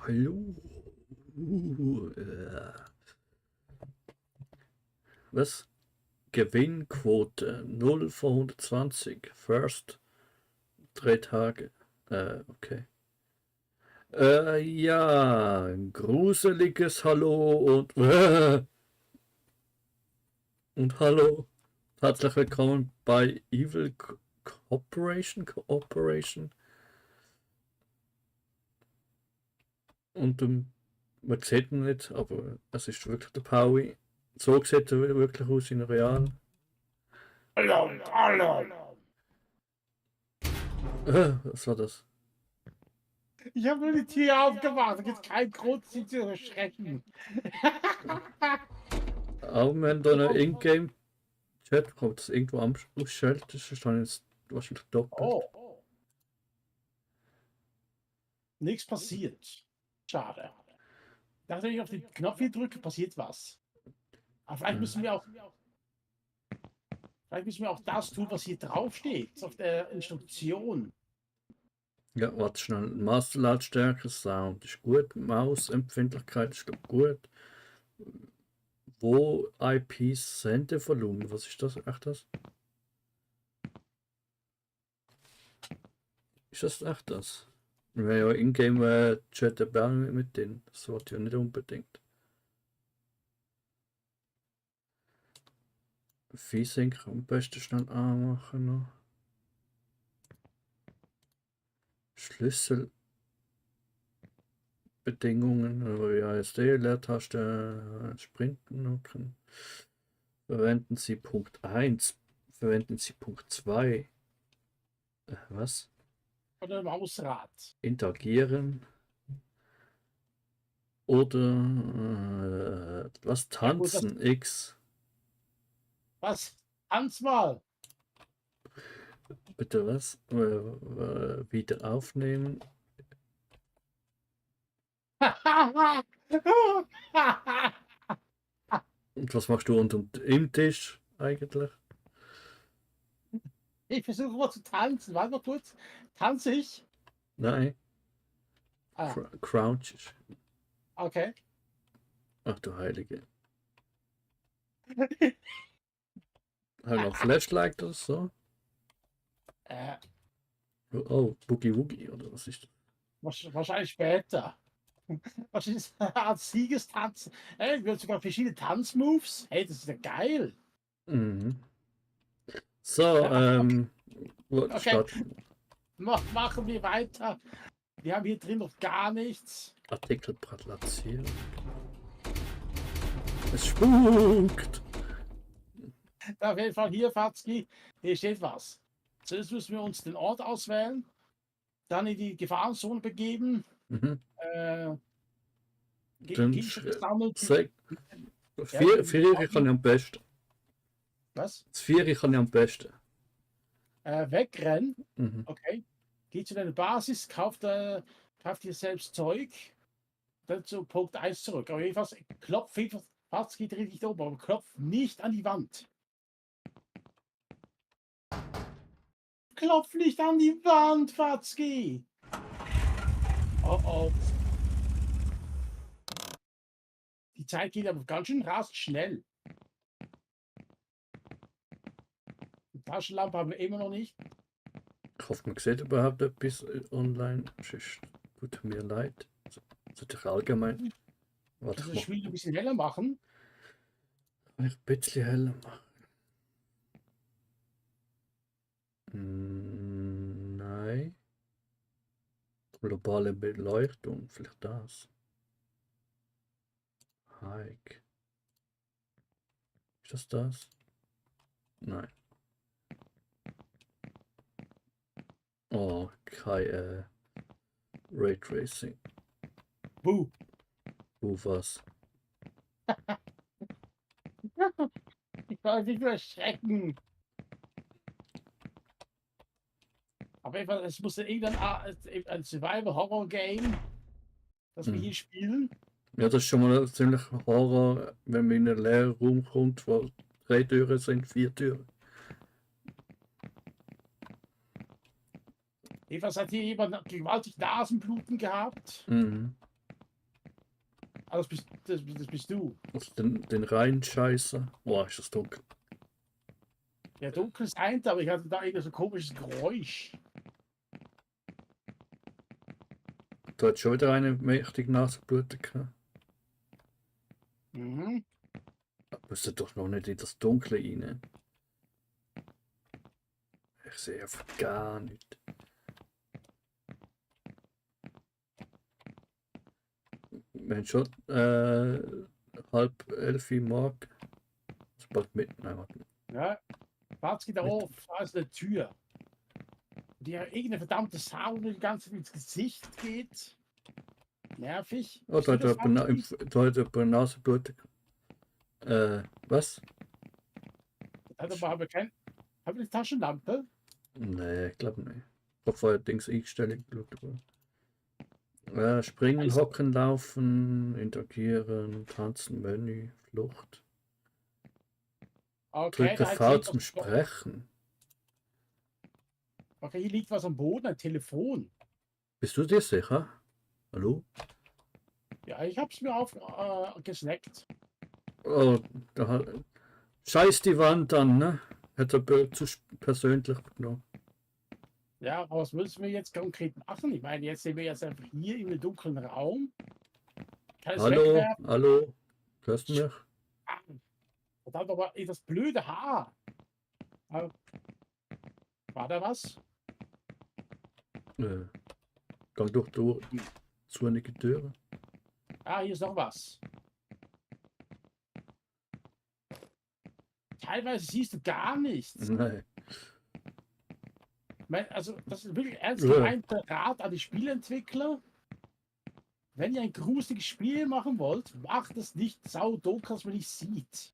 Hallo. Was? Gewinnquote 0 von 120. First 3 Tage. Okay. Ja, ein gruseliges Hallo und hallo. Herzlich willkommen bei Evil Cooperation. Und man sieht ihn nicht, aber es ist wirklich der Paui. So sieht er wirklich aus in real. Alarm! Was war das? Ich habe nur die Tür aufgemacht. Da gibt es keinen Grund, sie zu erschrecken. Auch wenn da eine Ingame-Chat kommt, das irgendwo ausschaltet, ist dann jetzt wahrscheinlich doppelt. Oh. Nichts passiert. Schade. Ich dachte, wenn ich auf den Knopf hier drücke, passiert was. Aber vielleicht müssen wir auch das tun, was hier drauf steht, auf der Instruktion. Ja, warte schnell. Masterlautstärke, Sound ist gut, Mausempfindlichkeit ist gut. Wo IPs Sendevolumen, was ist das? Echt das? Ist das echt das? Wir ja in-game Chat mit denen. Das wollte ich ja nicht unbedingt. V-Sync am besten schnell anmachen noch. Schlüsselbedingungen, WASD, Leertaste, Sprinten nutzen. Verwenden Sie Punkt 1. Verwenden Sie Punkt 2. Was? Oder Mausrad. Interagieren. Oder was? Tanzen, Ja, X. was? Tanz mal. Bitte was? Wieder aufnehmen. Und was machst du unter im Tisch eigentlich? Ich versuche mal zu tanzen. Warte mal kurz. Tanze ich? Nein, Ah, Crouch. okay. Ach du Heilige. Halt noch Flashlight oder so. Oh, Boogie Woogie oder was ist das? Wahrscheinlich später. Wahrscheinlich ist eine Art Siegestanz. Ey, wir haben sogar verschiedene Tanzmoves. Hey, das ist ja geil. Mhm. So, Okay, Start. machen wir weiter. Wir haben hier drin noch gar nichts. Artikel platzieren. Es spukt. Auf jeden Fall hier, Fatzki, hier steht was. Zuerst müssen wir uns den Ort auswählen, dann in die Gefahrenzone begeben. Mhm. Dann Gegenstände sammeln. Vier kann ich am besten. Was? Das Vier kann ich am besten. Wegrennen. Mhm. Okay. Geh zu deiner Basis, kauf dir selbst Zeug. Dann zu Punkt 1 zurück. Aber jedenfalls klopf Fatzki dreht dich um, aber klopf nicht an die Wand. Klopf nicht an die Wand, Fatzki! Oh. Die Zeit geht aber ganz schön rasch schnell. Die Taschenlampe haben wir immer noch nicht. Ich hoffe, man sieht überhaupt etwas online. Sonst tut mir leid. Sollte ich allgemein. Warte, Also das Spiel ein bisschen heller machen. Ein bisschen heller machen. Nein. Globale Beleuchtung, vielleicht das. Hike. Ist das? Nein. Oh, kein Raytracing. Buh. Was? Ich kann mich nur erschrecken. Aber es muss ja ein Survival-Horror-Game, das wir hier spielen. Ja, das ist schon mal ziemlich Horror, wenn man in einen leeren Raum kommt, wo 3 Türen sind, 4 Türen. Jedenfalls hat hier jemand gewaltig Nasenbluten gehabt. Mhm. Ah, das bist du. Also den reinen Scheißer. Boah, ist das dunkel. Ja, dunkel ist eins, aber ich hatte da irgendwie so ein komisches Geräusch. Da hat schon wieder eine mächtige Nasenbluten gehabt. Mhm. Da müsste doch noch nicht in das Dunkle rein. Ich sehe einfach gar nichts. Wir haben schon 10:30 morgen. Das ist bald mit. Nein, warte. Ja, Watzki da oben, da ist eine Tür. Die ja irgendeine verdammte Sau die ganze Zeit ins Gesicht geht. Nervig. Oh, da hat Siehst du das, Watzki? jemand eine Nasenbluten. Was? Haben wir eine Taschenlampe? Nee, ich glaube nicht. Ich habe vorher Dings Einstellung geschaut. Springen, Also- hocken, laufen, interagieren, tanzen, Menü, Flucht. Okay, Drücke da V liegt zum was- Sprechen. Okay, hier liegt was am Boden, ein Telefon. Bist du dir sicher? Hallo? Ja, ich hab's mir gesnackt. Oh, scheiß die Wand an, ne? Hat er zu persönlich genommen. Ja, aber was müssen wir jetzt konkret machen? Ich meine, jetzt sind wir jetzt einfach hier in einem dunklen Raum. Kann es Hallo, wegwerfen? hallo, hörst du mich? Ah, verdammt, aber das blöde Haar. Ah, war da was? Gang doch durch zu einige Türen. Ah, hier ist noch was. Teilweise siehst du gar nichts. Nein. Also, das ist wirklich ernst Ja. gemeinter Rat an die Spieleentwickler. Wenn ihr ein gruseliges Spiel machen wollt, macht es nicht saudunkel, dass man nicht sieht.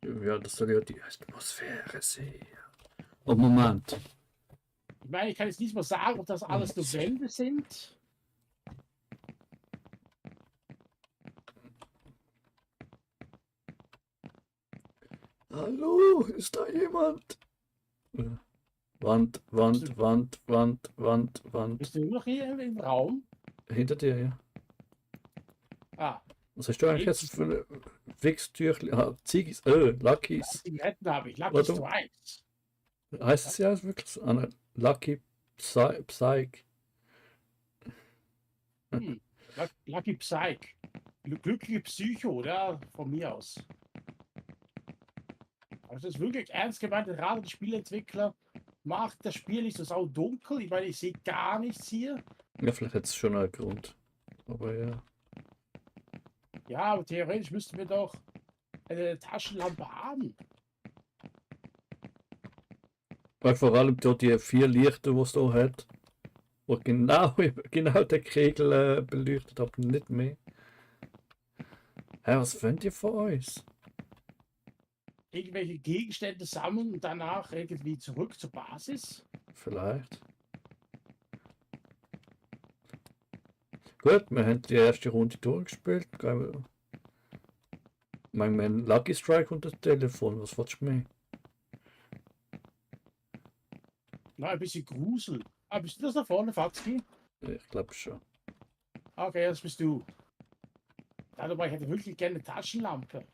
Ja, das soll ja die Atmosphäre sehen. Oh, Moment. Ich meine, ich kann jetzt nicht mal sagen, ob das alles nur Wände sind. Hallo, ist da jemand? Wand, Wand, Wand, Wand, Wand, Wand. Bist du nur noch hier im Raum? Hinter dir, ja. Ah, Was hast du eigentlich jetzt für ein Wichstürchen? Ah, Ziggis, Luckys. Zigaretten habe ich. Lucky Warte. Strikes. Heißt es ja wirklich so? Ah, nein, Lucky Psych. Lucky Psych. Glückliche Psycho, oder? Von mir aus. Also das ist wirklich ernst gemeinte Rat an die Spieleentwickler. Macht das Spiel nicht so saudunkel. Ich meine, ich sehe gar nichts hier. Ja, vielleicht hat es schon einen Grund. Aber ja. Ja, aber theoretisch müssten wir doch eine Taschenlampe haben. Weil vor allem dort die 4 Lichter, die es da hat, wo genau den Kegel beleuchtet, aber nicht mehr. Hä, was wollt ihr von uns? Irgendwelche Gegenstände sammeln und danach irgendwie zurück zur Basis. Vielleicht. Gut, wir haben die erste Runde durchgespielt. Mein Lucky Strike und das Telefon, was willst du mehr? Na, ein bisschen Grusel. Ah, bist du das da vorne, Fatzki? Ich glaube schon. Okay, das bist du. Darüber, ich hätte wirklich gerne eine Taschenlampe.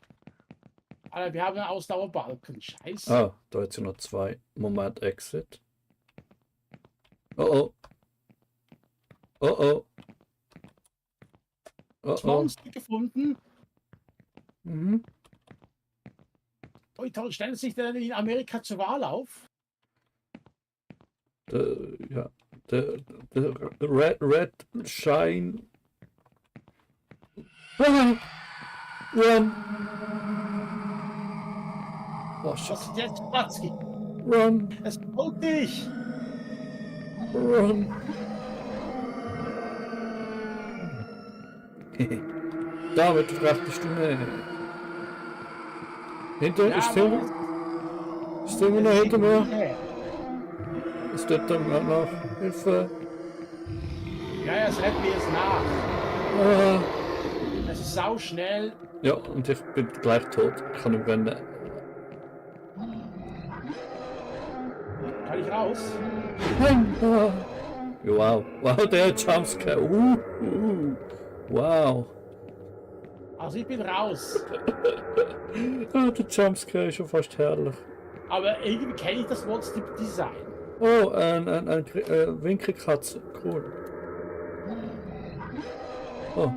Aber wir haben einen Ausdauerbalken. Scheiße. Ah, da hat sie noch 2. Moment, Exit. Oh oh. Oh oh. Oh Das oh. Monster gefunden. Mhm. Oh, toll. Stellen sich denn in Amerika zur Wahl auf? Ja. The red shine. Ah! Run! Oh shit. Was ist jetzt, Fatzki? Run! Es holt dich. Run! Damit fragtest du nicht. Hinter Ja, ist aber Ist immer noch hinter mir? her. Ist dort dann noch Hilfe? Ja, es rennt mir jetzt nach. Ah. Es ist sau schnell. Ja, und ich bin gleich tot. Ich kann nicht rennen. Kann ich raus? Ah. Wow, wow, der Jumpscare. Wow. Also ich bin raus. Ah, der Jumpscare ist schon fast herrlich. Aber irgendwie kenne ich das Monster-Design. Oh, ein Winkelkatze. Cool. Oh,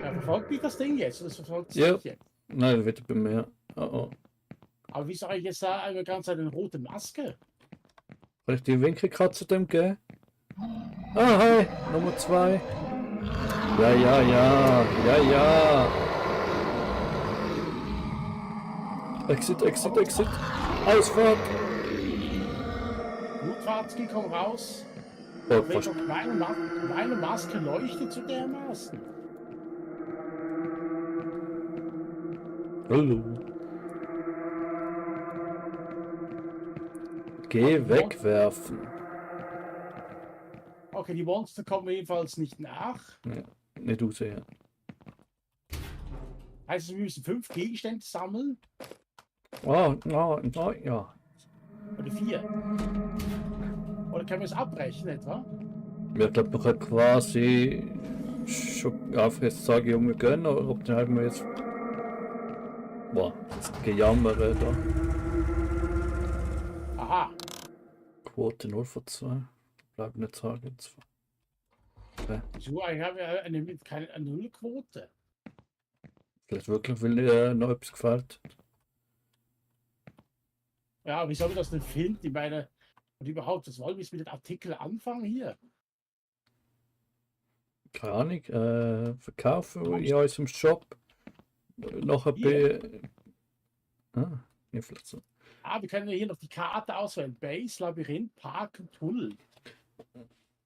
Ja, verfolgt mich das Ding jetzt? Das verfolgt ja. mich jetzt. Nein, wieder bei mir. Oh, oh. Aber wie soll ich jetzt da eine ganz eine rote Maske? Soll ich die Winkelkatze dem geben? Ah, hi, Nummer 2. Ja, ja, ja, ja, ja. Exit, exit, exit. Ausfahrt. Gut, Farzki, komm raus. Oh, Auf jeden fast. Fall, meine Maske leuchtet so dermaßen. Hallo. Geh Okay, wegwerfen. okay, die Monster kommen jedenfalls nicht nach. Ja, nicht aussehen. Heißt, wir müssen 5 Gegenstände sammeln. Oh, no, no, ja. Oder 4. Oder können wir es abbrechen etwa? Ich glaube, man kann quasi schon einfach jetzt sagen, Junge, gehen, oder ob dann halt wir jetzt. Boah, das Gejammer da. Aha. Quote 0 von 2. Bleib nicht sagen. Jetzt. So, ich habe ja keine Nullquote. Vielleicht wirklich, weil noch etwas gefällt. Ja, wie soll man das denn finden? Ich meine, und überhaupt, was wollen wir jetzt mit dem Artikel anfangen hier? Keine Ahnung. Verkaufen in unserem Shop. Nachher Hier. bei. Ah, ja, vielleicht so. Ah, wir können ja hier noch die Karte auswählen. Base, Labyrinth, Park und Tunnel.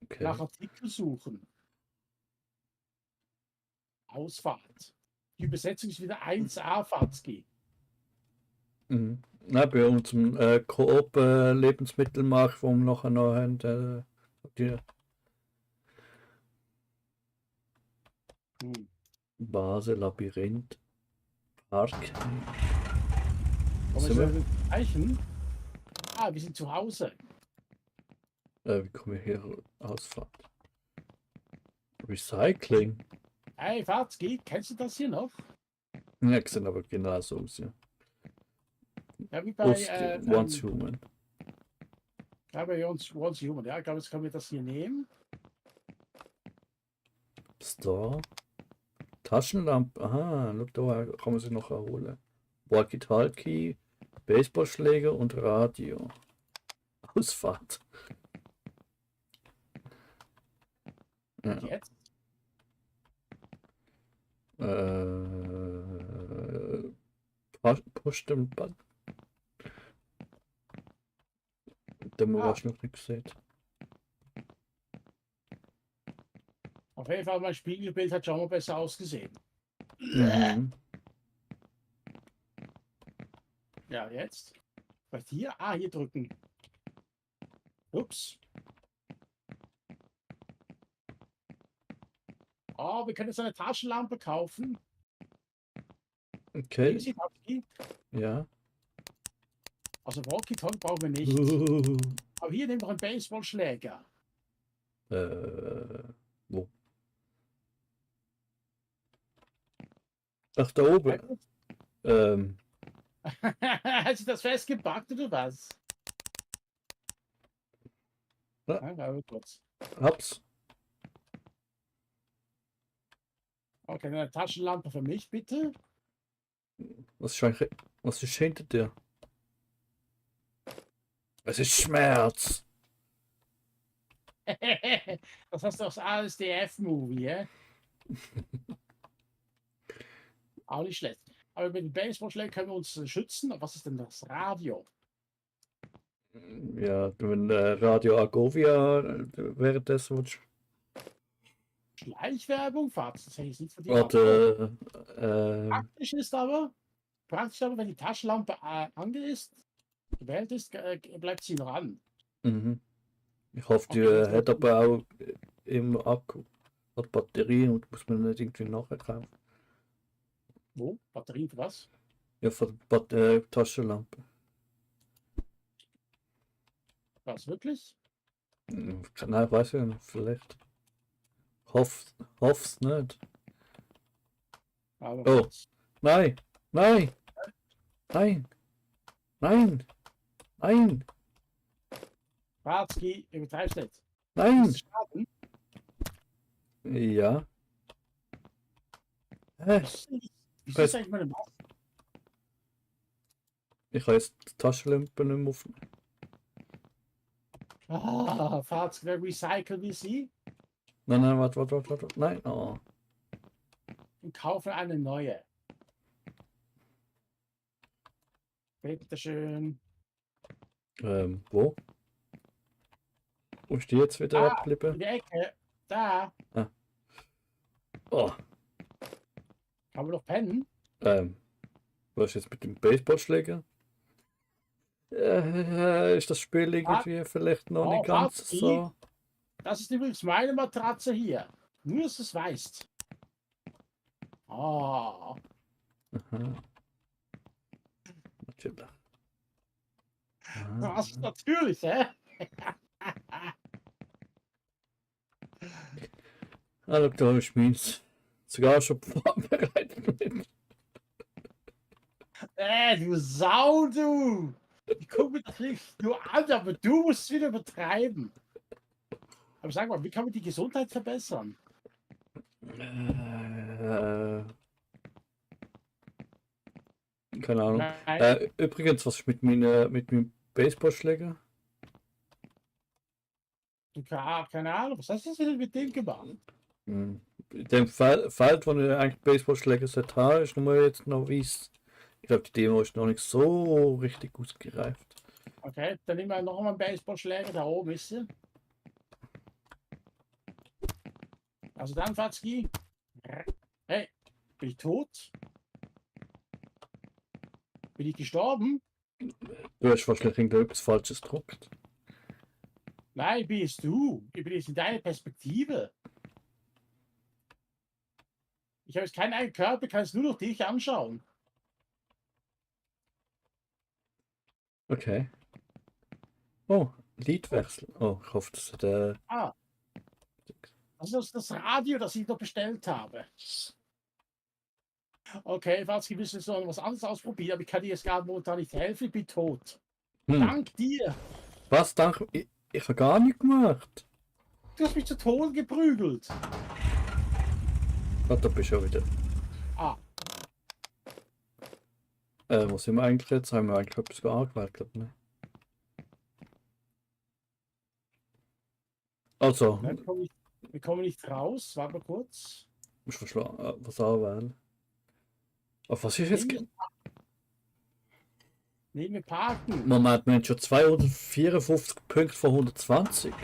Okay. Nach Artikel suchen. Ausfahrt. Die Übersetzung ist wieder 1a, Fatzki. Mhm. Nein, bei unserem Coop Lebensmittelmarkt, wo wir nachher noch haben, die Hm. Base, Labyrinth, Park. Kommen Sind wir? wir zu Zeichen? Ah, wir sind zu Hause. Wie kommen wir hier Ausfahrt? Recycling? Hey, Fatzki, kennst du das hier noch? Ja, sieht aber genau so aus, ja. Ja, wie bei, Once Human. ja, bei Once Human. Ja, ich glaube, jetzt können wir das hier nehmen. Store. Taschenlampe. Aha, look, da kann man sich noch erholen. Walkie-Talkie, Baseballschläger und Radio. Ausfahrt. Ja. Und jetzt? Postenband. Den Ah. hast du noch nicht gesehen. Auf jeden Fall, mein Spiegelbild hat schon mal besser ausgesehen. Mhm. Ja, jetzt? Vielleicht hier? Ah, hier drücken. Ups. Oh, wir können jetzt eine Taschenlampe kaufen. Okay, Nehmen Sie Taxi. ja. Also Walkie-Talkie brauchen wir nicht. Aber hier nehmen wir einen Baseballschläger. Wo? Ach, da oben. Hat sich das festgepackt oder was? Ja. Ja, kurz. Hab's. Okay, eine Taschenlampe für mich, bitte. Was ist hinter dir? Es ist Schmerz. Das hast du aus ASDF-Movie, ja? Auch nicht schlecht. Aber mit dem Baseballschläger können wir uns schützen. Was ist denn das? Radio. Ja, wenn Radio Agovia währenddessen Schleichwerbung, Fahrt. Das hätte ich nicht von dir warte, praktisch aber, wenn die Taschenlampe gewählt ist, bleibt sie noch an. mhm. Ich hoffe, die Okay, hat aber auch im Akku hat Batterien und muss man nicht irgendwie nachher kaufen. Wo? Batterien für was? Ja, von der Taschenlampe. Was, wirklich? Nein, weiß ich nicht, vielleicht. Hoff's nicht. Aber Oh. gut. Nein! Nein! Nein! Nein! Nein! Watzki, übertreibst nicht. Nein! Ist Schaden? Ja. Hä? Wieso ist eigentlich meine Maus? Ich kann jetzt die Taschenlampe nicht mehr aufnehmen. Ah, Watzki, wer recyceln wir sie Nein, warte. Nein, oh. und kaufen eine neue. Bitteschön. Wo? Wo ist die jetzt wieder In abgeblieben? der Ecke. Da. Oh, Kann man noch pennen? was ist jetzt mit dem Baseballschläger? Ist das Spiel irgendwie vielleicht noch nicht ganz Watzki. so? Das ist übrigens meine Matratze hier. Nur, dass du es weißt. Ah. Aha. Natürlich. Was? Natürlich, hä? Schau, da ist meins. Sogar schon vorbereitet mit. Du Sau, du! Ich gucke mir das nicht nur an, aber du musst es wieder übertreiben. Aber sag mal, wie kann man die Gesundheit verbessern? Keine Ahnung. Nein, Übrigens, was ist mit meinem Baseballschläger? keine Ahnung, was hast du denn mit dem gemacht? In dem Feld, wo ich eigentlich Baseballschläger seit habe, ist nur jetzt noch weiß. Ich glaube, die Demo ist noch nicht so richtig ausgereift. Okay, dann nehmen wir noch mal einen Baseballschläger, da oben ist sie. Also dann, Fatzki. Hey, bin ich tot? Bin ich gestorben? Du hast wahrscheinlich irgendetwas Falsches gedruckt. Nein, bist du. Ich bin jetzt in deiner Perspektive. Ich habe jetzt keinen eigenen Körper, kann es nur noch dich anschauen. Okay. Oh, Liedwechsel. Oh, ich hoffe, das hat Das ist das Radio, das ich noch bestellt habe. Okay, Fatzki, willst du jetzt noch was anderes ausprobieren? Aber ich kann dir jetzt gerade momentan nicht helfen, ich bin tot. Dank dir. Was? Danke. Ich habe gar nichts gemacht. Du hast mich zu Tode geprügelt. Ah, da bist du ja wieder. Ah, Wo sind wir eigentlich jetzt? Haben wir eigentlich etwas angewählt, glaube ich, ne? Also, nein, wir kommen nicht raus. Warte mal kurz. musst du was anwählen. Auf was ist jetzt? Nehmen wir parken. Moment, wir haben schon 254 Punkte von 120.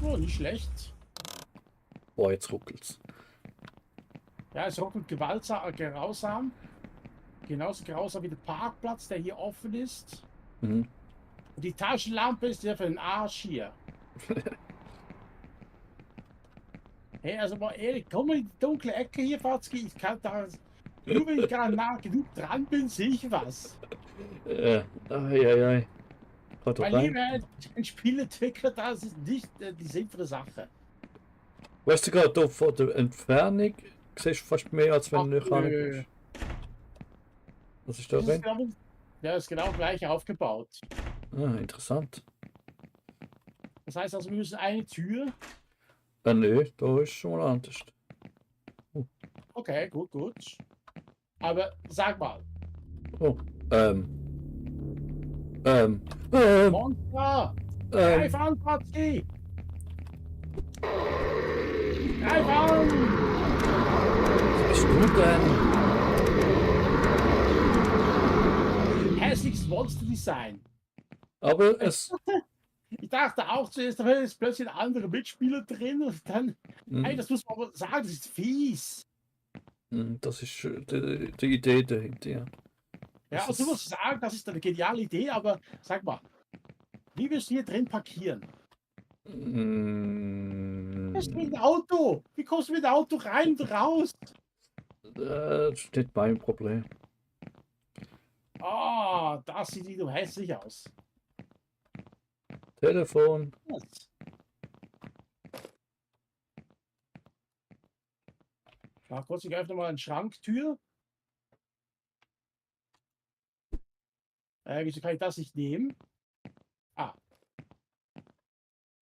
Oh, nicht schlecht. Boah, jetzt ruckelt's. Ja, es ruckelt grausam. Genauso grausam wie der Parkplatz, der hier offen ist. Mhm. Und die Taschenlampe ist ja für den Arsch hier. Hey, also mal ehrlich, komm mal in die dunkle Ecke hier, Fatzki. Ich kann da. Nur wenn ich gerade nah genug dran bin, sehe ich was. Eieiei. Hat Mein rein. lieber ein Spielentwickler, das ist nicht die sinnvolle Sache. Weißt du gerade, da von der Entfernung siehst du fast mehr, als wenn du Ach, nicht ran nö. bist. Was ist da Das ist, drin? glaub ich, der ist genau gleich aufgebaut. Ah, interessant. Das heißt also, wir müssen eine Tür. Nö, da ist schon mal anders. Okay, gut, gut. Aber sag mal, Oh, Monster! Greif an, Fatzki! Greif an! was bist du denn? Hässliches Monster-Design. Aber es. Ich dachte auch zuerst, da ist plötzlich ein anderer Mitspieler drin und dann. Ey, Mm, das muss man aber sagen, das ist fies. Das ist die Idee dahinter, ja. Ja, Das also du ist- musst sagen, das ist eine geniale Idee, aber sag mal, wie willst du hier drin parkieren? Mm, Das ist mit dem Auto. Wie kommst du mit dem Auto rein und raus? das ist nicht mein Problem. Ah, das sieht wieder hässlich aus. Telefon. Mal kurz, ich öffne mal eine Schranktür. Wieso kann ich das nicht nehmen? Ah,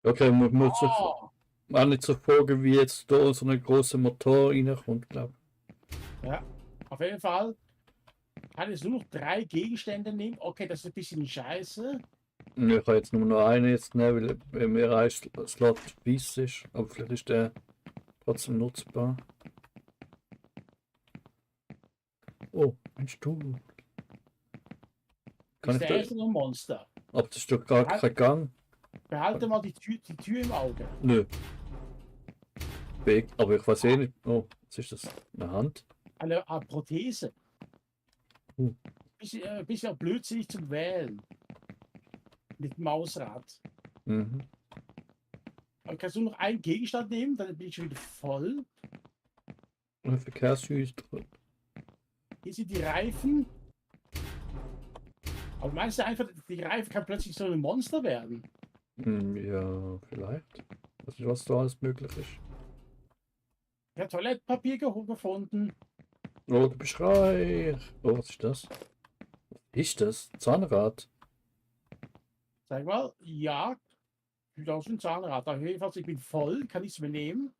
Okay, muss sich oh, auch nicht so fragen, wie jetzt da so ein großer Motor reinkommt, glaube ja. Auf jeden Fall kann ich jetzt nur noch 3 Gegenstände nehmen. Okay, das ist ein bisschen scheiße. ich. Ich kann jetzt nur noch einen jetzt nehmen, weil mir ein Slot weiss ist, aber vielleicht ist der trotzdem nutzbar. Oh, ein Stuhl. Kann Ist ich der da... erste noch ein Monster. Aber das ist doch gar Behal- kein Gang. Behalte mal die Tür im Auge. Nö. Weg. Aber ich weiß eh nicht. Oh, was ist das? Eine Hand? Eine Art Prothese. Uh. Bisschen blödsinnig zum Wählen. Mit dem Mausrad. Mhm. Aber kannst du noch einen Gegenstand nehmen? Dann bin ich schon wieder voll. Eine Verkehrshüte. Hier sind die Reifen. Aber meinst du einfach, die Reifen kann plötzlich so ein Monster werden? Ja, vielleicht. Was ist, was da alles möglich ist. Ich habe Toilettenpapier gefunden. Oh, du bist reich. Oh, was ist das? Was ist das? Zahnrad? Sag mal, ja, sieht aus wie ein Zahnrad. Aber jedenfalls, ich bin voll, kann ich es mir nehmen?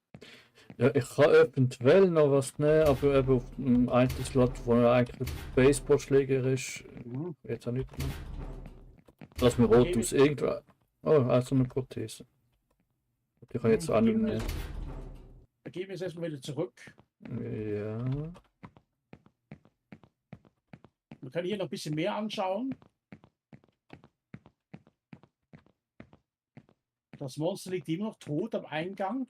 Ja, ich kann eventuell noch was nehmen, aber eben auf dem einen Slot, wo er eigentlich ein Baseballschläger ist, jetzt auch nicht mehr. Lass mir rot aus. Irgendwo. Oh, also eine Prothese. Die kann ich jetzt auch nicht mehr nehmen. Da gehen wir jetzt erstmal wieder zurück. Ja. Wir können hier noch ein bisschen mehr anschauen. Das Monster liegt immer noch tot am Eingang.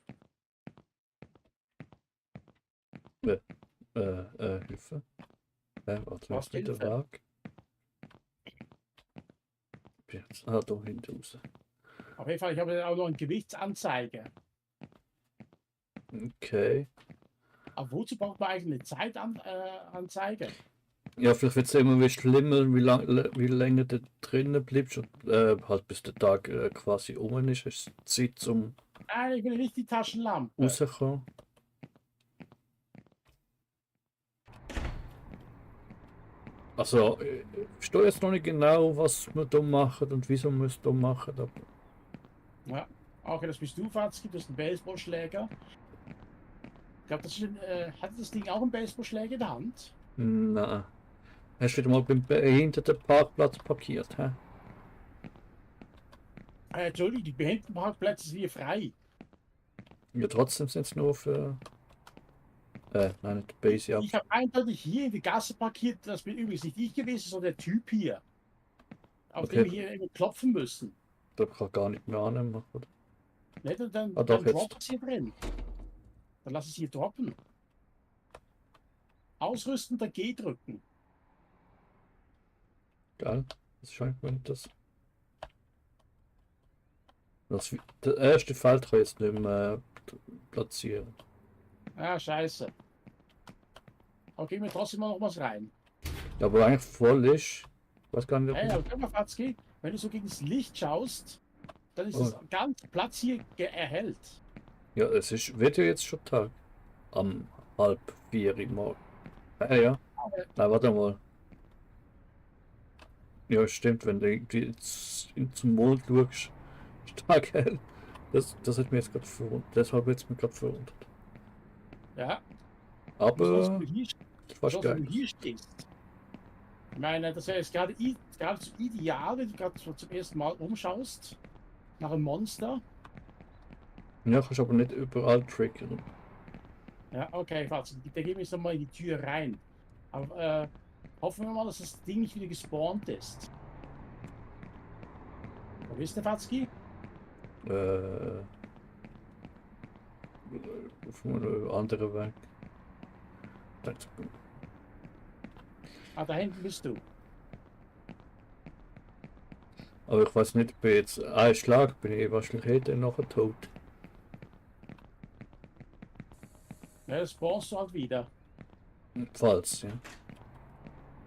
Hilfe. Warte, Was, was mit der Hilfe? Waage? Jetzt, da hinten raus. Auf jeden Fall, ich habe auch noch eine Gewichtsanzeige. Okay. Aber wozu braucht man eigentlich eine Zeitanzeige? Ja, vielleicht wird es immer wie schlimmer, wie länger du drinnen bleibst und halt bis der Tag quasi um ist. Hast du Zeit zum Nein, ich will nicht die Taschenlampe. rauskommen. Also, ich verstehe jetzt noch nicht genau, was wir da machen und wieso wir es da machen. Aber Ja, okay, das bist du, Fatzki, das ist ein Baseballschläger. Ich glaube, das ist hat das Ding auch einen Baseballschläger in der Hand? nein. Hast du wieder mal beim behinderten Parkplatz parkiert, hä? Entschuldigung, die Behindertenparkplätze sind hier frei. Ja, trotzdem sind es nur für. Nein, nicht Base, ja. Ich habe eindeutig hier in die Gasse parkiert. Das bin übrigens nicht ich gewesen, sondern der Typ hier. Auf Okay. den wir hier immer klopfen müssen. Da kann ich gar nicht mehr annehmen, oder? Nicht? Und dann, Ah, doch, dann jetzt. droppt es hier drin. Dann lass es hier droppen. Ausrüsten, dann G drücken. Geil. Das scheint mir nicht das. Der erste Feld kann ich jetzt nicht mehr platzieren. Ah, scheiße. Okay, mir trotzdem mal noch was rein. Ja, aber eigentlich voll ist. Ich weiß gar nicht, ob Hey, ich- aber guck mal, Fatzki, wenn du so gegen das Licht schaust, dann ist Oh. das ganz Platz hier erhellt. Ja, wird ja jetzt schon Tag. Am 3:30 im Morgen. Ja. Nein, warte mal. Ja, stimmt, wenn du irgendwie zum Mond schaust, ist Tag hell. Das hat mir jetzt gerade verwundert. Deshalb hat es mir gerade verwundert. Ja, Aber besonders wenn du hier, fast besonders wenn geil. du hier stehst. Ich meine, das wäre jetzt geradezu ideal, wenn du gerade so zum ersten Mal umschaust nach einem Monster. Ja, kannst aber nicht überall triggern. Ja, okay, Fatzki, da gehen wir jetzt nochmal in die Tür rein. Aber hoffen wir mal, dass das Ding nicht wieder gespawnt ist. Wo ist der Fatzki? Auf einem anderen Weg. Ah, da hinten bist du. Aber ich weiß nicht, ob ich jetzt einen Schlag bin ich wahrscheinlich hätte nachher tot. Ja, das spawnst du halt wieder. Falls, ja.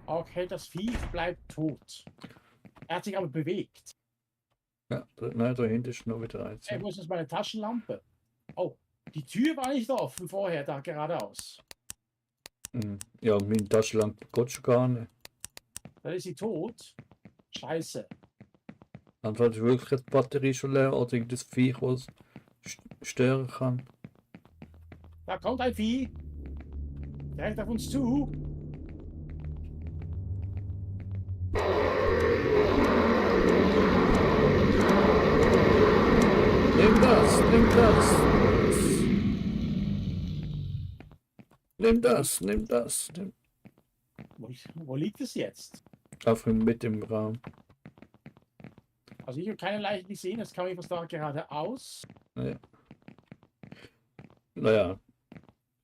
Okay, das Vieh bleibt tot. Er hat sich aber bewegt. Ja, nein, da hinten ist noch wieder eins. Hey, wo ist jetzt meine Taschenlampe? Oh, die Tür war nicht offen vorher, da geradeaus. Ja, meine Taschenlampe geht schon gar nicht. Dann ist sie tot. Scheiße. Entweder ist wirklich die Batterie schon leer oder irgendein Viech, was stören kann. Da kommt ein Vieh. Direkt auf uns zu. Nimm das, nimm das. Nimm das, nimm das. Nimm. Wo liegt es jetzt? Auf mit dem Raum. Also ich habe keine Leichen gesehen. Jetzt kam ich was da geradeaus. Ja. Naja.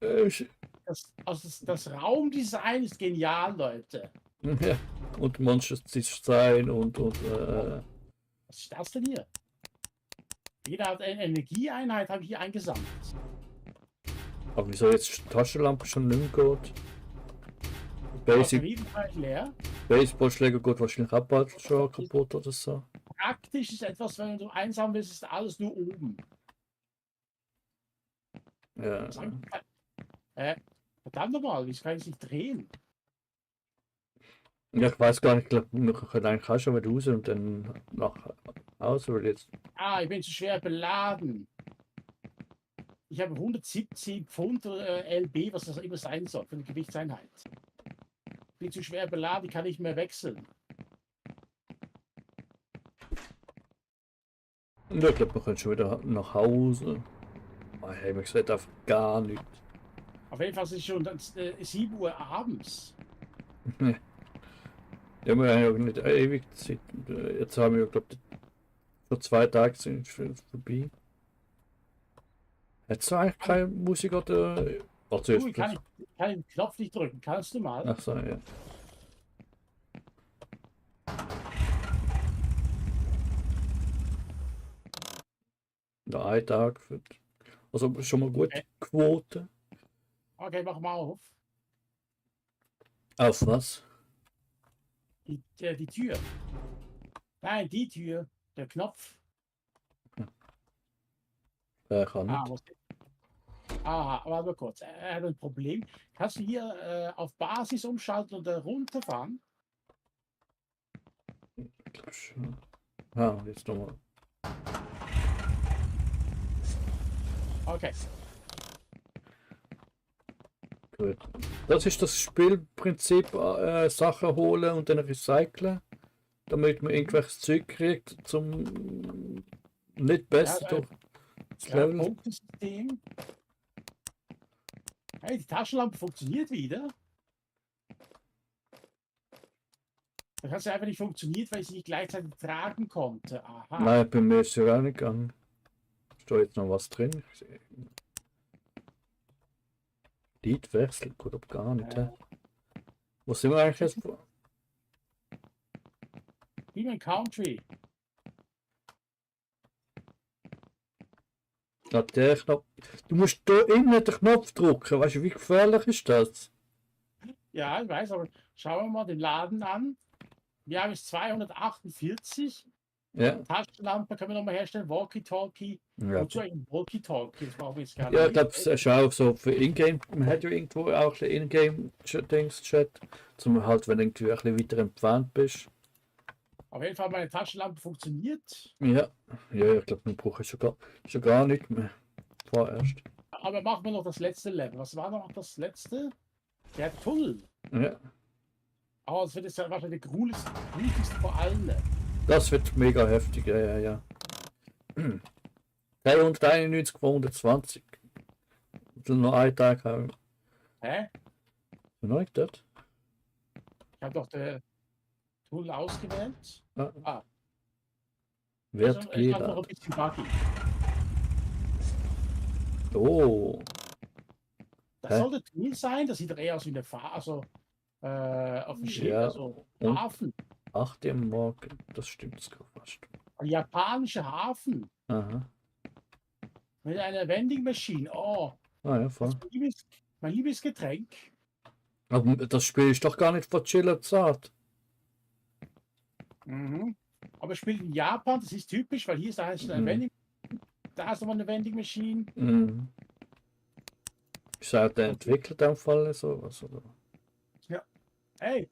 Das Raumdesign ist genial, Leute. Ja. Und Monsterdesign und Was ist das denn hier? Jeder hat eine Energieeinheit, habe ich hier eingesammelt. aber wieso jetzt die Taschenlampe schon nicht mehr geht? Basic. Basic Leer. Baseballschläger geht wahrscheinlich auch bald schon kaputt oder so. Praktisch ist etwas, wenn du einsam bist, ist alles nur oben. Ja. Verdammt nochmal, wie kann ich nicht drehen? Ja, ich weiß gar nicht, ich glaube, wir können eigentlich auch schon wieder raus und dann nach Hause, weil jetzt. Ich bin zu schwer beladen. Ich habe 170 Pfund LB, was das immer sein soll, für eine Gewichtseinheit. Ich bin zu schwer beladen, ich kann nicht mehr wechseln. Ja, ich glaube, wir können schon wieder nach Hause. Hey, mir gesagt einfach gar nichts. Auf jeden Fall ist es schon 7 Uhr abends. Ja, wir haben ja nicht ewig Zeit. Jetzt haben wir, glaube ich, vor 2 Tagen sind wir vorbei. Hättest du eigentlich keine Musik oder. Also Ich kann den Knopf nicht drücken, kannst du mal? Ach so, ja. Noch ein Tag. Also schon mal gute Quote. Okay, mach mal auf. Auf was? Die Tür. Nein, die Tür. Der Knopf. Kann nicht. Aha, warte kurz. Er hat ein Problem. Kannst du hier auf Basis umschalten und runterfahren? Ich glaube schon. Ah, jetzt nochmal. Okay. Gut. Das ist das Spielprinzip, Sachen holen und dann recyceln, damit man irgendwelches Zeug kriegt, zum nicht besser durch das Level. Punktesystem. Hey, die Taschenlampe funktioniert wieder. Da kann sie einfach nicht funktioniert, weil ich sie nicht gleichzeitig tragen konnte. Aha. Nein, bei mir ist ja auch nicht gegangen. Steht jetzt noch was drin? Liedwechsel, gut, ob gar nicht. Wo sind wir eigentlich jetzt? Human Country. Ja, der Knopf. Du musst da innen den Knopf drücken. Weißt du, wie gefährlich ist das? Ja, ich weiß, aber schauen wir mal den Laden an. Wir haben es 248. Ja. Taschenlampe können wir nochmal herstellen. Walkie-Talkie. Ja, Wozu eigentlich Walkie-Talkie? Das brauchen wir jetzt gar ja, ich nicht. glaube, es ist auch so für Ingame. Man hat ja irgendwo auch ein Ingame-Dings-Chat, zum halt, wenn du irgendwie ein bisschen weiter entfernt bist. Auf jeden Fall, meine Taschenlampe funktioniert. Ja, ja, ich glaube, wir brauchen schon gar nicht mehr. Vorerst. Aber machen wir noch das letzte Level. Was war noch das letzte? Der Tunnel. Ja. Aber das wird jetzt ja wahrscheinlich der gruseligste vor allen. Das wird mega heftig, ja. 391 von 120. Also noch einen Tag haben. Hä? Neu dort? Ich habe doch den Tunnel ausgewählt. Wird Ist noch gehen. ein bisschen buggy. Oh. Das soll der Tunnel sein. Das sieht doch eher aus wie eine also auf dem Schiff, Ja, also und Hafen. 8 Uhr morgen, das stimmt fast. Ein japanischer Hafen. Aha. Mit einer Vending Machine. Oh, Ja, voll. Mein liebes Getränk. Aber das Spiel ist doch gar nicht von Chiller zart. Mhm. Aber es spielt in Japan, das ist typisch, weil hier ist eine Vending, da ist nochmal eine Vending Machine. Mhm. Ist auch der Entwickler in dem Fall sowas, oder? Hey,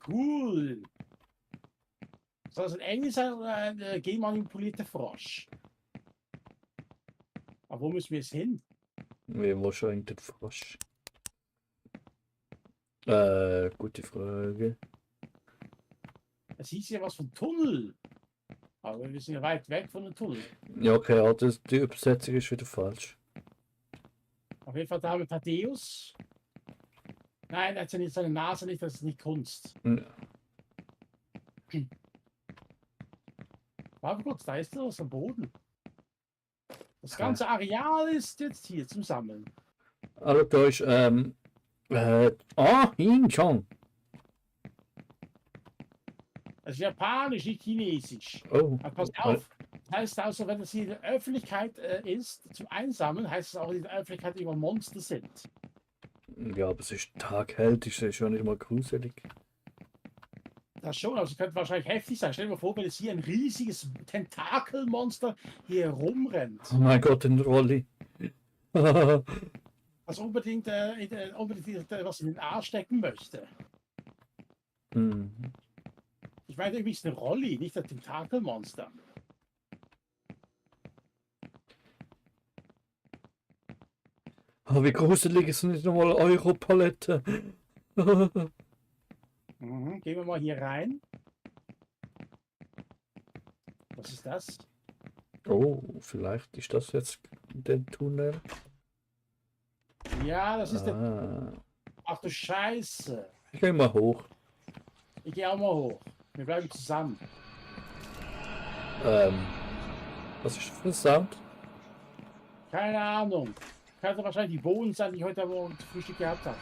cool. Soll das ein Engel sein oder ein genmanipulierter Frosch? Aber wo müssen wir jetzt hin? Wie wahrscheinlich der Frosch. Gute Frage. Es hieß ja was von Tunnel. Aber wir sind ja weit weg von dem Tunnel. Ja, okay, ja, die Übersetzung ist wieder falsch. Auf jeden Fall, da haben wir Thaddeus. Nein, er hat ja nicht seine Nase nicht, das ist nicht Kunst. Ja. Warte kurz, da ist was am Boden. Das ganze Areal ist jetzt hier zum Sammeln. Also da ist, Hinchong. Das ist japanisch, nicht chinesisch. Oh, Aber pass auf, das heißt also, wenn es hier in der Öffentlichkeit ist, zum Einsammeln, heißt es auch in der Öffentlichkeit über Monster sind. ja, aber es ist taghell, das ist schon nicht mal gruselig. Das schon, also es könnte wahrscheinlich heftig sein. Stell dir mal vor, wenn es hier ein riesiges Tentakelmonster hier rumrennt, Oh mein Gott, ein Rolli. das unbedingt, was in den Arsch stecken möchte. Hm. Ich meine, irgendwie ist eine Rolli, nicht das Tentakelmonster. Oh, wie gruselig ist nicht nochmal Europalette. Mhm. Gehen wir mal hier rein. Was ist das? Oh, vielleicht ist das jetzt der Tunnel. Ja, das ist der. Ah. Ach du Scheiße. Ich gehe mal hoch. Ich gehe auch mal hoch. Wir bleiben zusammen. Was ist das für ein Sound? Keine Ahnung. Könnte wahrscheinlich die Bohnen sein, die ich heute Morgen zu Frühstück gehabt hatte.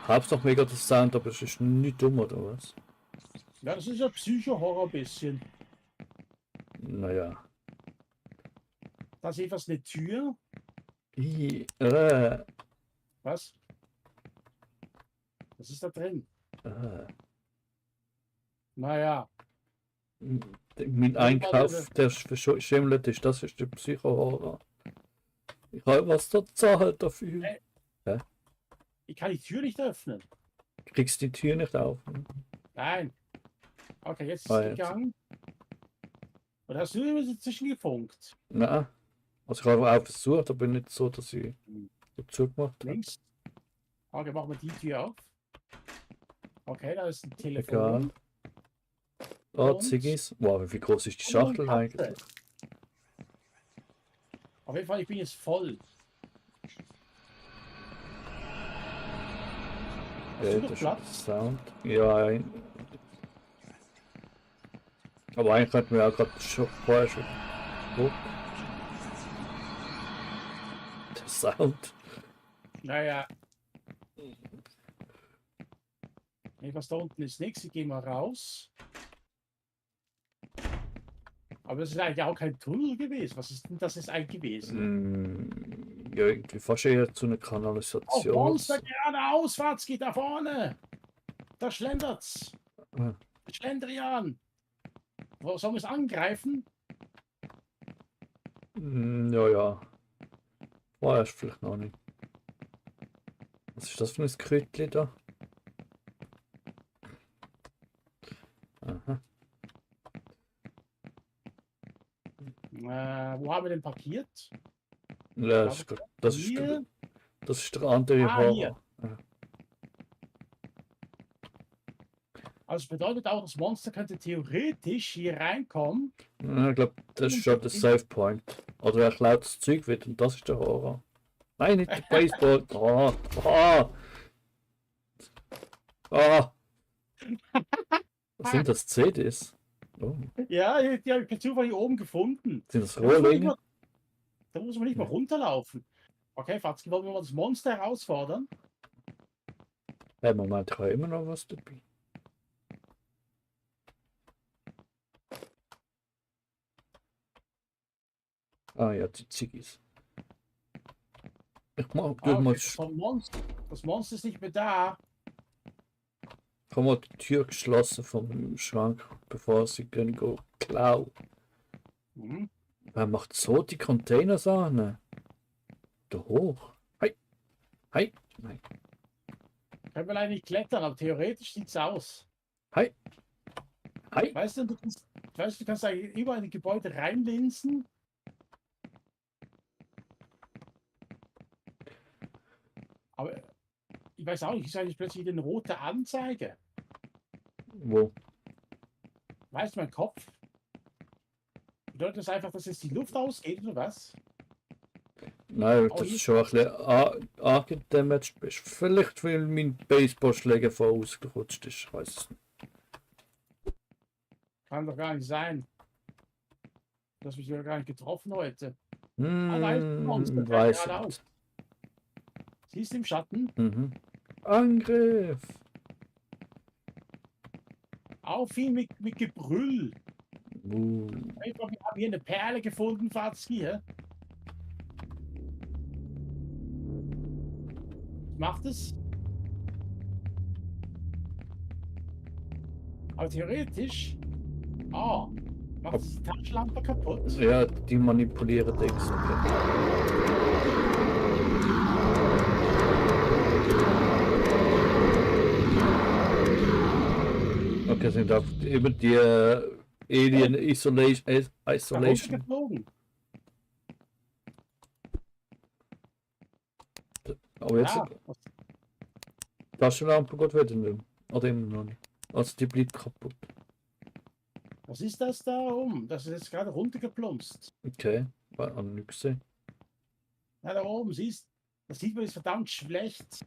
Hab's noch mega das Sound, aber es ist nicht dumm, oder was? Ja, das ist ja Psycho-Horror ein bisschen. Naja. Da ist jedenfalls eine Tür. Was? Was ist da drin? Naja. Mein Einkauf, der verschimmelt ist, das ist der Psycho-Horror. Ich habe was da zahlt dafür. Ich kann die Tür nicht öffnen. Kriegst die Tür nicht auf. Nein. Okay, jetzt ist Ah, es jetzt. gegangen. Und hast du immer dazwischen gefunkt? Nein. Also ich habe auch versucht, aber nicht so, dass ich zugemacht habe. Links. Okay, machen wir die Tür auf. Okay, da ist ein Telefon. Egal. Ah, Und- Ziggis. Wow, wie groß ist die Und Schachtel Katze. eigentlich? Auf jeden Fall, ich bin jetzt voll. Hast Ja, du das noch ist der Platz? Sound. Ja, aber eigentlich könnten wir auch gerade schon vorher schon. Oh. Der Sound. Naja. Nee, was da unten ist nichts. Ich gehe mal raus. Aber das ist eigentlich auch kein Tunnel gewesen. Was ist denn das jetzt eigentlich gewesen? Ja, irgendwie fast eher zu einer Oh, Kanalisation. Monster geradeaus, Fatzki, da vorne. Da schlendert's. Ah. Schlendrian. Wo sollen wir es angreifen? Ja. War erst vielleicht noch nicht. Was ist das für ein Krötli da? Aha. Wo haben wir denn parkiert? Ja, das ist Hier? der andere Ah, Horror. hier. Also es bedeutet auch, das Monster könnte theoretisch hier reinkommen. Ja, ich glaube, das ist schon der Save Point. Oder er klaut das Zeug wieder und das ist der Horror. Nein, nicht der Baseball. Was sind das CDs? Oh. Ja, die habe ich per Zufall hier oben gefunden. Sind das Da muss man nicht Rohlinge? mal, da muss man nicht mal runterlaufen. Okay, Fatzki, wollen wir mal das Monster herausfordern? Hey, Moment, ich habe immer noch was dabei. Ah ja, die Ziggis. Ich mach Ah, mal, okay, das Monster ist nicht mehr da. ich habe mal die Tür geschlossen vom Schrank, bevor sie können go klauen. Mhm. Wer macht so die Containersahne? Da hoch. Hi. Hi. Nein. Können wir leider nicht klettern, aber theoretisch sieht's aus. Hi. Hi. Weißt du, du kannst eigentlich überall in die Gebäude reinlinsen. Aber ich weiß auch nicht, ist eigentlich plötzlich eine rote Anzeige. Wo? Weißt du, mein Kopf? Bedeutet das einfach, dass jetzt die Luft ausgeht oder was? Nein, Oh, das hier- ist schon ein bisschen angedamaged bist. Vielleicht, weil mein Baseballschläger voll ausgerutscht ist. Ich weiß es nicht. Kann doch gar nicht sein. Du hast mich ja gar nicht getroffen heute. Da ist ein Monster, der Weiß geradeaus. nicht. Siehst du im Schatten? Mhm. Angriff! Auch viel mit Gebrüll. Uh. Ich glaube, wir haben hier eine Perle gefunden, Fatski. Hier. Macht es? Aber theoretisch. Oh, macht es die Taschenlampe kaputt? Ja, die manipulieren Dings. Okay. Okay, sind auch eben die Alien Isolation. Runtergeflogen. Aber jetzt Ja, Taschenlampe geht wieder nicht. Oder immer noch nicht. Also die bleibt kaputt. was ist das da oben? Das ist jetzt gerade runtergeplumpst. Okay, war auch nicht gesehen. Ja, da oben, siehst du, das sieht man jetzt verdammt schlecht.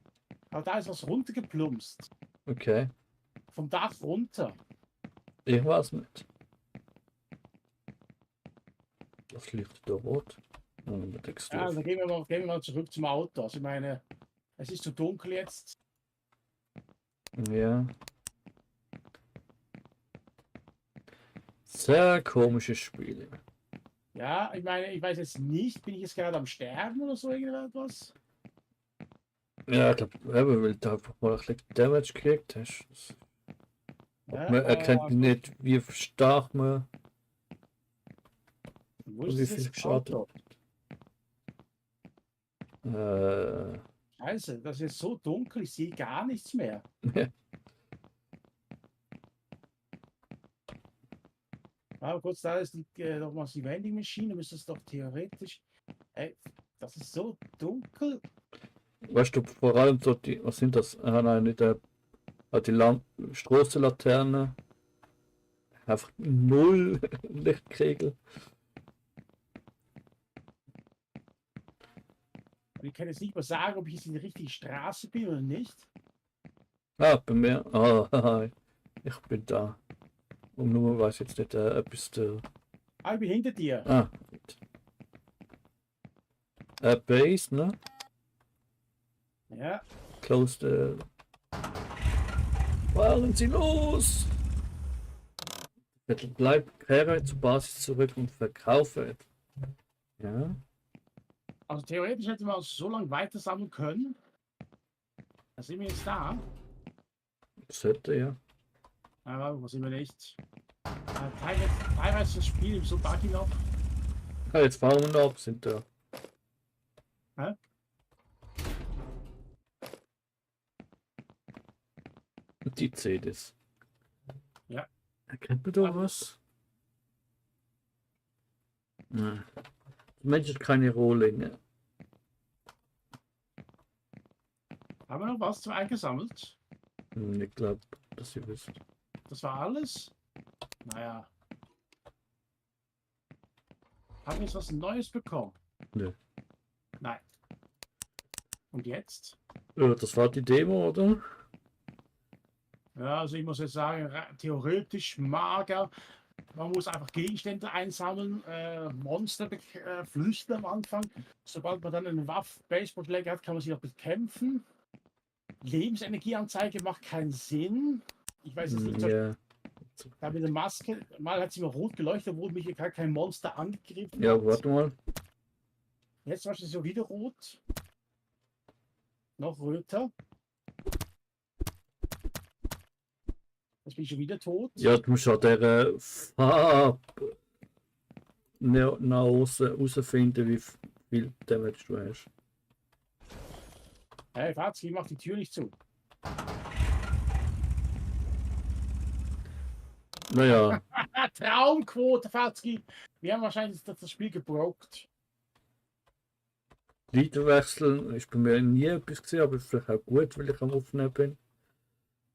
Aber da ist was runtergeplumpst. Okay, Vom Dach runter. ich weiß nicht. Das Licht da rot. Und mit Ja, Textur. dann gehen wir mal zurück zum Auto. Also ich meine, es ist zu dunkel jetzt. Ja. Sehr komisches Spiel. Ja, ich meine, ich weiß jetzt nicht, bin ich jetzt gerade am Sterben oder so irgendetwas? Ja, ich glaube, weil du einfach mal ein bisschen Damage gekriegt hast. Ja, Man erkennt nicht, wie stark man wo und ist wie das viel jetzt geschadet. Auto? Scheiße, das ist jetzt so dunkel, ich sehe gar nichts mehr. Aber kurz, da ist nochmals die Vending Machine, müsste es doch theoretisch. Ey, das ist so dunkel. Weißt du, vor allem so die, was sind das? Ah, nein, nicht die Straßenlaterne. Einfach null Lichtkegel. Und ich kann jetzt nicht mal sagen, ob ich jetzt in der richtigen Straße bin oder nicht. Ah, bei mir. Ah, ich bin da. Und nur weiß jetzt nicht, etwas der. Ah, ich bin hinter dir. Ah, gut. Base, ne? Ja, Close the. Fahren Sie los! Bleib, kehre zur Basis zurück und verkaufe. Ja. also theoretisch hätte man so lange weiter sammeln können. Da sind wir jetzt da. Sollte, ja. Aber wo sind wir nicht? Teilweise das Spiel so buggy noch. Ah, jetzt fahren wir noch ab, sind da. Hä? Die CDs. Ja. Erkennt man da was? Nein. Der Mensch hat keine Rohlinge. Haben wir noch was eingesammelt? Ich glaube, dass ihr wisst. Das war alles? Naja. Haben wir jetzt was Neues bekommen? Nö. Nein. Und jetzt? Das war die Demo, oder? Ja, also ich muss jetzt sagen, theoretisch mager. Man muss einfach Gegenstände einsammeln, Monster flüchten am Anfang. Sobald man dann einen Baseballschläger hat, kann man sie auch bekämpfen. Lebensenergieanzeige macht keinen Sinn. Ich weiß jetzt nicht, Ja. da mit der Maske, mal hat sie mir rot geleuchtet, wurde mich gar kein Monster angegriffen. Ja, hat. warte mal. Jetzt war es so wieder rot. Noch röter. Jetzt bin ich schon wieder tot. Ja, du musst an der nach außen herausfinden, wie viel Damage du hast. Hey, Fazki, mach die Tür nicht zu. Naja, Traumquote, Fazki. Wir haben wahrscheinlich das Spiel gebrokt. Leiter wechseln ist bei mir nie etwas gewesen, aber vielleicht auch gut, weil ich am Aufnehmen bin.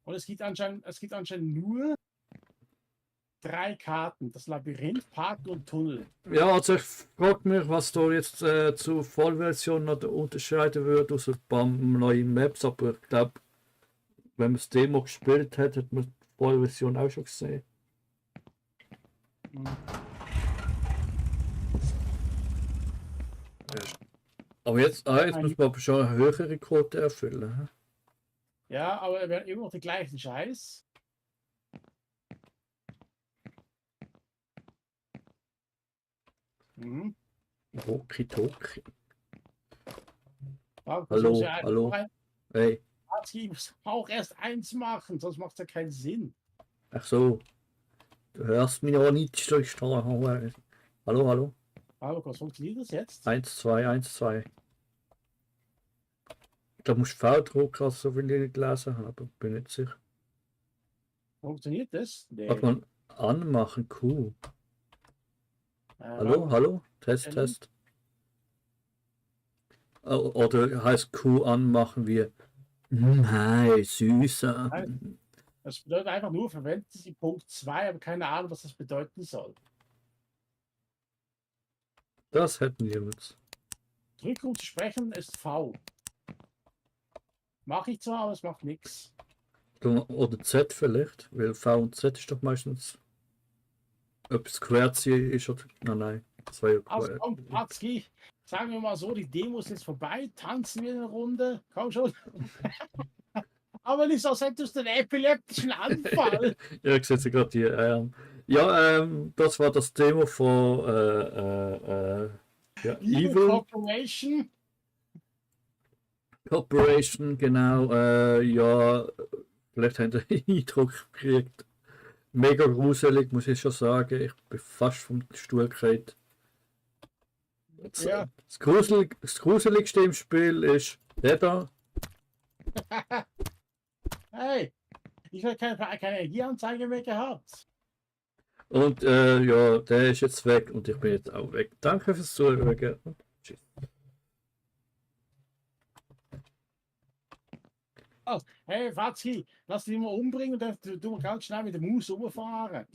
Und es gibt anscheinend nur 3 Karten. Das Labyrinth, Park und Tunnel. Ja, also ich frage mich, was da jetzt zur Vollversion noch unterscheiden würde aus ein paar neuen Maps, aber ich glaube, wenn man das Demo gespielt hat, hat man die Vollversion auch schon gesehen. Aber jetzt muss man aber schon eine höhere Quote erfüllen. Hä? Ja, aber wir haben immer noch den gleichen Scheiß. Mhm. Okidoki. Ja, Hallo, ja hallo. Hey, Ich muss auch erst 1 machen, sonst macht es ja keinen Sinn. ach so. Du hörst mich auch nicht durchstrahlen. Hallo, hallo. Aber was funktioniert das jetzt? 1, 2, 1, 2. Da musst du V drucken, so wie ich gelesen habe. Bin nicht sicher. Funktioniert das? Nee. Warte mal, anmachen, Q. Hallo, warum- hallo, Test, Test. Oder heißt Q anmachen wie hi, süßer. Nein. Das bedeutet einfach nur, verwenden Sie Punkt 2, aber keine Ahnung, was das bedeuten soll. Das hätten wir jetzt. Drücken, um zu sprechen, ist V. Mache ich zwar, aber es macht nichts. Oder Z vielleicht, weil V und Z ist doch meistens etwas QWERTY ist oder. Nein, das war ja Also QWERTY. komm, Patzki, sagen wir mal so, die Demo ist jetzt vorbei, tanzen wir eine Runde, komm schon. Aber nicht so, als hättest du einen epileptischen Anfall. Ja, ich sehe gerade hier. Ja, das war das Demo von ja, Evil Evil Corporation, genau. Ja, vielleicht habt ihr einen Eindruck gekriegt. Mega gruselig, muss ich schon sagen. Ich bin fast vom Stuhl gefallen. Ja. Das Gruseligste im Spiel ist der da. Hey, ich habe keine Energieanzeige mehr gehabt. Und ja, der ist jetzt weg und ich bin jetzt auch weg. Danke fürs Zuschauen. Tschüss. Hey, Fatzi, lass dich mal umbringen und dann tun wir ganz schnell mit der Maus rumfahren.